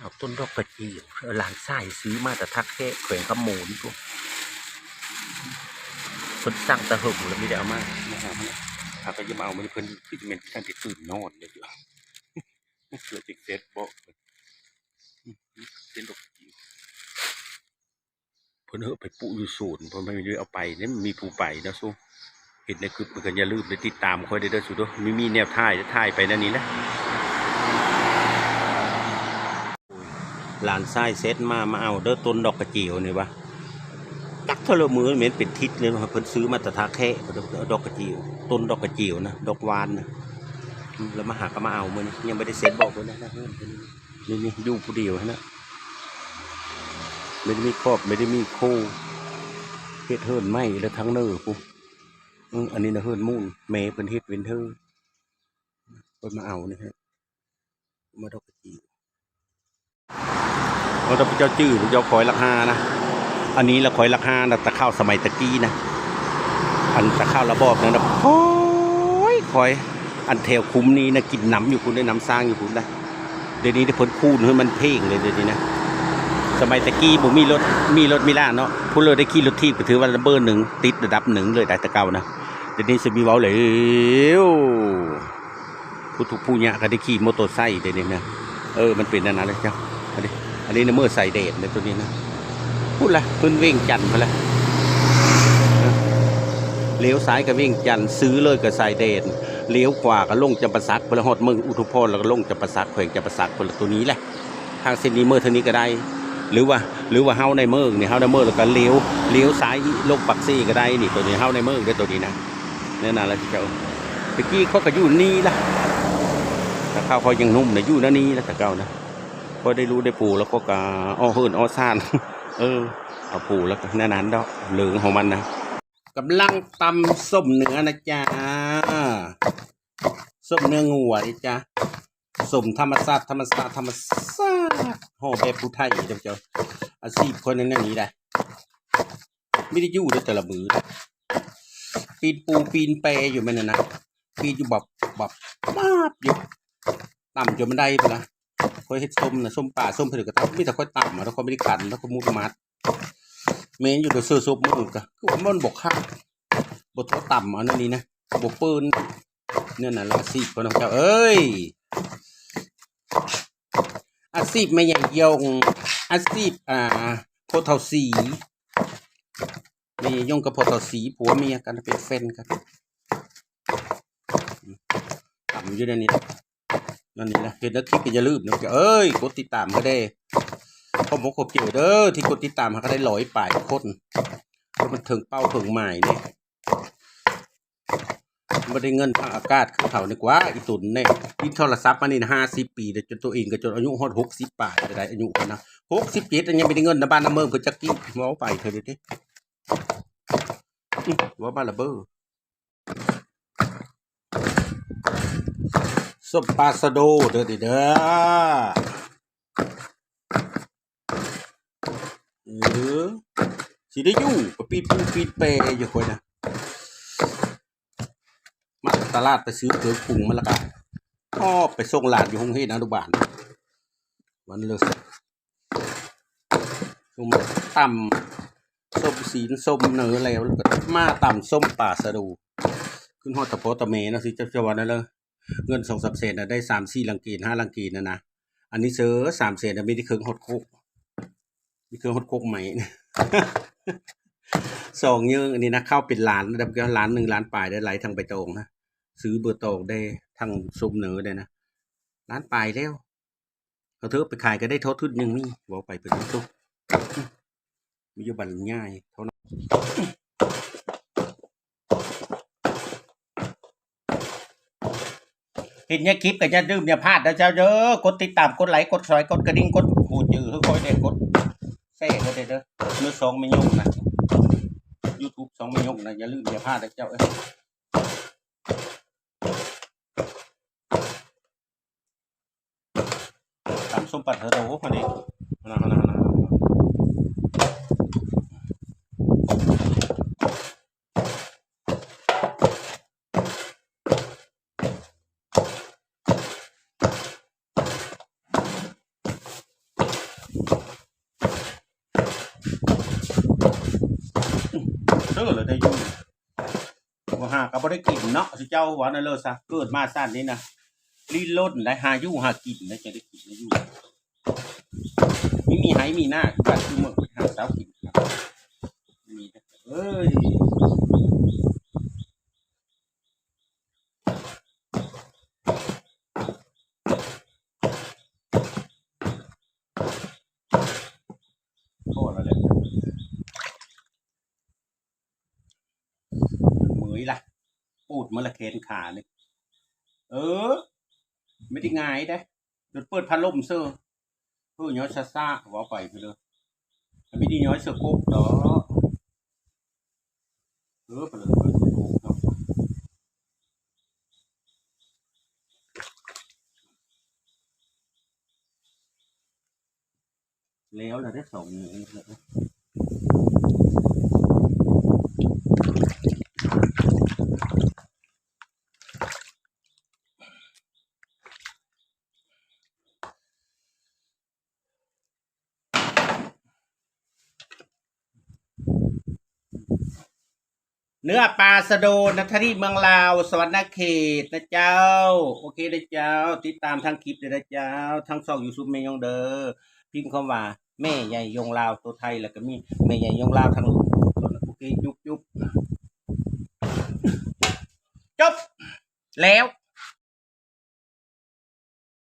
ເອົາຕົ້ນດອກກະຈີ່ວ ເອີ ຫຼານຊາຍຊື້ມາແຕ່ທ່າແຂກ ແຂວງຄຳມ່ວນພຸ້ນ ເພິ່ນສັ່ງແຕ່ເຫິງແລ້ວ ມີແຕ່ເອົາມາ ມາຫາເຮົາ ເຮົາກໍຢາກມາເອົາມື້ນີ້ ເພິ່ນຄືຈະແມ່ນທັນໄດ້ຕື່ນນອນເດ້ ເພິ່ນເຮັດດອກກະຈີ່ວ ເພິ່ນເອົາໄປປູກຢູ່ສວນ ເພິ່ນບໍ່ໄດ້ເອົາໄປເດ້ ມີຜູ້ໄປເນາະສູ ເຫັນໃນຄລິບ ເພິ່ນກໍຢ່າລືມໄດ້ຕິດຕາມຂ້ອຍເດີ ເດີສູເດີ ມີ ມີແນວຖ່າຍ ຖ່າຍໄປແນວນີ້ແຫຼະ. ຫຼານຊາຍແຊັດມາ ມາເອົາເດີຕົ້ນດອກກະຈີ່ວນີ້ວ່າ ຈັກເທົ່າລະມື້ແມ່ນເປັນທິດເລີຍ ເພິ່ນຊື້ມາແຕ່ທ່າແຂກ ດອກກະຈີ່ວ ຕົ້ນດອກກະຈີ່ວນະ ດອກຫວານນະ ອືມ ແລ້ວມາຫາກໍມາເອົາມື້ນີ້ ຍັງບໍ່ໄດ້ເຊັດບອກເພິ່ນນະ ນະເຮືອນເພິ່ນນີ້ ນີ້ໆ ຢູ່ຜູ້ດຽວຫັ້ນນະ ບໍ່ໄດ້ມີຄອບ ບໍ່ໄດ້ມີຄູ່ ເຮັດເຮືອນໃໝ່ແລ້ວທາງເໜີພຸ້ນ ອືມ ອັນນີ້ນະເຮືອນມູນ ແມ່ເພິ່ນເຮັດເວັນເທີ ເພິ່ນມາເອົານີ້ຮະ ມາດອກກະຈີ່ ເອົາ ຖ້າພວກເຈົ້າຈື່ ພວກເຈົ້າຄອຍຫຼັກຫ້ານະ ອັນນີ້ລະຄອຍຫຼັກຫ້ານະ ແຕ່ເຂົ້າສະໄໝຕະກີ້ນະ ອັນແຕ່ເຂົ້າລະບອບນັ້ນນະ ຄອຍ ຄອຍ ອັນແຖວຄຸ້ມນີ້ນະ ກິນນ້ຳຢູ່ພຸ້ນເດ້ ນ້ຳສ້າງຢູ່ພຸ້ນນະ ດຽວນີ້ເພິ່ນຄູນໃຫ້ມັນເພງເລີຍ ດຽວນີ້ນະ ສະໄໝຕະກີ້ບໍ່ມີລົດ ມີລົດມີລາເນາະ ຜູ້ເລີຍໄດ້ຂີ່ລົດຖີບ ກໍຖືວ່າລະເບີໜຶ່ງ ຕິດລະດັບໜຶ່ງເລີຍໄດ໋ ແຕ່ເກົ່ານະ ດຽວນີ້ຊິມີເວົ້າແລ້ວ. ຜູ້ທຸກຜູ້ຍາກກໍໄດ້ຂີ່ມໍເຕີໄຊເດ້ນີ້ນະ ເອີ ມັນເປັນອັນນັ້ນແຫຼະເຈົ້າ ອັນນີ້ ອັນນີ້ນະເມີສາຍແດນເດ້ ໂຕນີ້ນະ ພຸ້ນລະ ຂຶ້ນວຽງຈັນພຸ້ນລະ ເອີ ລ້ຽວຊ້າຍກໍວຽງຈັນ ຊື້ເລີຍກໍສາຍແດນ ລ້ຽວຂວາກໍລົງຈຳປາສັກພຸ້ນລະ ຮອດເມືອງອຸທຸມພອນ ແລ້ວກໍລົງຈຳປາສັກ ແຂວງຈຳປາສັກພຸ້ນລະ ໂຕນີ້ແຫຼະ ທາງເສັ້ນນີ້ເມີເທົ່ານີ້ກໍໄດ້ ຫຼືວ່າ ຫຼືວ່າເຮົາໃນເມືອງນີ້ ເຮົາໃນເມືອງ ແລ້ວກໍລ້ຽວ ລ້ຽວຊ້າຍລົງປາກເຊກໍໄດ້ນີ້ ໂຕນີ້ເຮົາໃນເມືອງເດ້ ໂຕນີ້ນະ. ແນວນັ້ນລະເຈົ້າ ແຕ່ກີ້ຂ້ອຍກໍຢູ່ນີ້ລະ ແຕ່ເກົ່າຂ້ອຍຍັງໜຸ່ມນະ ຢູ່ແນວນີ້ລະ ແຕ່ເກົ່ານະ ພໍໄດ້ລູກໄດ້ຜົວແລ້ວ ຂ້ອຍກໍເອົາເຮືອນເອົາຊານ ເອີ ເອົາຜົວແລ້ວກໍແນວນັ້ນດອກ ເລື່ອງຂອງມັນນະ. ກຳລັງຕຳສົ້ມເນື້ອນະຈ້າ ສົ້ມເນື້ອງົວເດ້ຈ້າ ສົ້ມທຳມະຊາດ ທຳມະຊາດ ທຳມະຊາດ ຫໍ່ແບບຜູ້ໄທເດ້ເຈົ້າ ອາຊີບຂ້ອຍນັ້ນແນວນີ້ໄດ໋. ມີແຕ່ຢູ່ເດີແຕ່ລະມື້ ປີນປູປີນແປຢູ່ແມ່ນນັ້ນນະ ປີນຢູ່ບັບບັບບາບຢູ່ ຕຳຈົນມັນໄດ້ພຸ້ນລະ. ຂ້ອຍເຮັດສົ້ມນະ ສົ້ມປາ ສົ້ມເພິ່ນກໍຕຳ ມີແຕ່ຂ້ອຍຕຳເອົາ ຂ້ອຍບໍ່ໄດ້ຂັນ ແລ້ວກໍມຸດມັດ ແມ່ນຢູ່ ໂດຍເຊື່ອສົບມື້ກະ ຄືວ່າມັນບໍ່ຄັກ ບໍ່ທໍ່ຕຳເອົາແນວນີ້ນະ ບໍ່ເປີ້ນ ແນວນັ້ນລະ ອາຊີບຂອງເຈົ້າເອີຍ ອາຊີບແມ່ໃຫຍ່ຢົງ ອາຊີບ ອ່າ ພໍ່ເຖົ້າສີ ແມ່ໃຫຍ່ຢົງກັບພໍ່ເຖົ້າສີ ຜົວເມຍກັນ ເປັນແຟນກັນ ຕຳຢູ່ໃນນີ້ ນັ້ນນີ້ລະ ເຫັນແລ້ວຄລິບກໍຢ່າລືມເນາະ ເອີຍ ກົດຕິດຕາມເຮົາແດ່ ຂອບອົກຂອບໃຈເດີ ທີ່ກົດຕິດຕາມ ຫາກໍໄດ້ຮ້ອຍປາຍຄົນ ກໍມັນເຖິງເປົ້າເຖິງໝາຍເດ້. ບໍ່ໄດ້ເງິນທາງອາກາດຄືເຂົານີ້ກວ່າ ອີ່ຕົນແນ່ ຕິດໂທລະສັບມານີ້ຫ້າສິບປີແລ້ວ ຈົນໂຕເອງກໍຈົນອາຍຸຮອດຫົກສິບປາຍ ກໍໄດ້ອາຍຸເພິ່ນນະ ຫົກສິບເຈັດ ຍັງບໍ່ໄດ້ເງິນນຳບ້ານນຳເມືອງເພິ່ນຈັກກີ້ ເວົ້າໄປເທື່ອເດ ເວົ້າມາລະເບີ. ສົ້ມປາສະໂດເດີນີ້ເດີ ເອີ ຊິໄດ້ຢູ່ ໄປປີນປູປີນແປຢູ່ຂ້ອຍນະ ມາຕະຫຼາດໄປຊື້ເຄື່ອງປຸງມາ ແລ້ວກະຫອບໄປສົ່ງຫຼານຢູ່ໂຮງຮຽນອະນຸບານ ມັນເລີຍ ຊຸມຕຳສົ້ມຊີ້ນສົ້ມເໜີແລ້ວ ແລ້ວກໍມາຕຳສົ້ມປາສະດູ ຂຶ້ນຮອດຕາພໍ່ຕາແມ່ເນາະ ຊິເຈົ້າ ເຈົ້າວ່າແນວເລີ ເງິນສອງສາມແສນນະ ໄດ້ສາມສີ່ຫຼັງເກນ ຫ້າຫຼັງເກນນະນະ ອັນນີ້ເຊີ ສາມແສນນະ ມີແຕ່ເຄິ່ງຮອດໂຄກ ມີເຄິ່ງຮອດໂຄກໃໝ່ ສອງເຍີ້ງ ອັນນີ້ນະ ເຂົ້າເປັນລ້ານ ລະດັບລ້ານໜຶ່ງ ລ້ານປາຍ ໄດ້ຫຼາຍທັງໃບຕອງນະ ຊື້ເບີຕອງແດ່ ທັງສົ້ມເໜີແດ່ນະ ລ້ານປາຍແລ້ວ. ເອົາເທີ ໄປຂາຍກໍໄດ້ເທົ່າທຶນຍັງມີ ເວົ້າໄປເພິ່ນໂຕ ມີຢູ່ບັນຍາຍເທົ່ານັ້ນ ເຫັນໃນຄລິບກໍຢ່າລືມຢ່າພາດເດີເຈົ້າເດີ ກົດຕິດຕາມ ກົດໄລ ກົດແຊ ກົດກະດິ່ງ ກົດຫູຈື່ໃຫ້ຂ້ອຍແດ່ ກົດແຊໃຫ້ແດ່ເດີ ເດີສອງແມ່ຍົກນະ ຢູທູບສອງແມ່ຍົກນະ ຢ່າລືມຢ່າພາດເດີເຈົ້າເອີຍ. ຕຳສົ້ມປາທະໂດ ອັນນີ້ ເ ເອີ ແລ້ວໄດ້ຢູ່ ບໍ່ຫາກໍບໍ່ໄດ້ກິນເນາະ ຊິເຈົ້າວ່ານັ້ນເລີຍຊະ ເກີດມາຊາດນີ້ນະ ລີ້ນລົນໄດ້ ຫາຢູ່ຫາກິນໄດ້ ຈັ່ງໄດ້ກິນໄດ້ຢູ່ ມີ ມີໄຮ່ມີນາ ຄືບ້ານຄືເມືອງ ໄປຫາເຊົ້າກິນ ມີ ເອີຍ. ພໍແລ້ວແຫຼະ ເມື່ອຍລະ ປູດເມື່ອລະແຂນຂານີ້ ເອີ ບໍ່ໄດ້ງ່າຍເດ້ ຈົນເປີດພັດລົມເຊີ ເອີ ຍ້ອຍຊ້າໆ ເວົ້າໄປພຸ້ນເດີ ບໍ່ໄດ້ຍ້ອຍເສື້ອກົກດອກ ເອີ ໄປເລີຍ ແລ້ວລະເດ້ ສອງມື້ແລ້ວ. ເນື້ອປາຊະໂດ ນັດທະລີ ເມືອງລາວ ສະຫວັນນະເຂດນະເຈົ້າ. ໂອເຄເດີເຈົ້າ ຕິດຕາມທາງຄລິບເດີນະເຈົ້າ ທາງຊ່ອງຢູທູບແມ່ຍົງເດີ ພິມຄຳວ່າ ແມ່ໃຫຍ່ຍົງລາວ ໂຕໄທ ແລ້ວກໍມີແມ່ໃຫຍ່ຍົງລາວທາງໂລກ. ໂອເຄ ຈຸບໆ ຈົບແລ້ວ.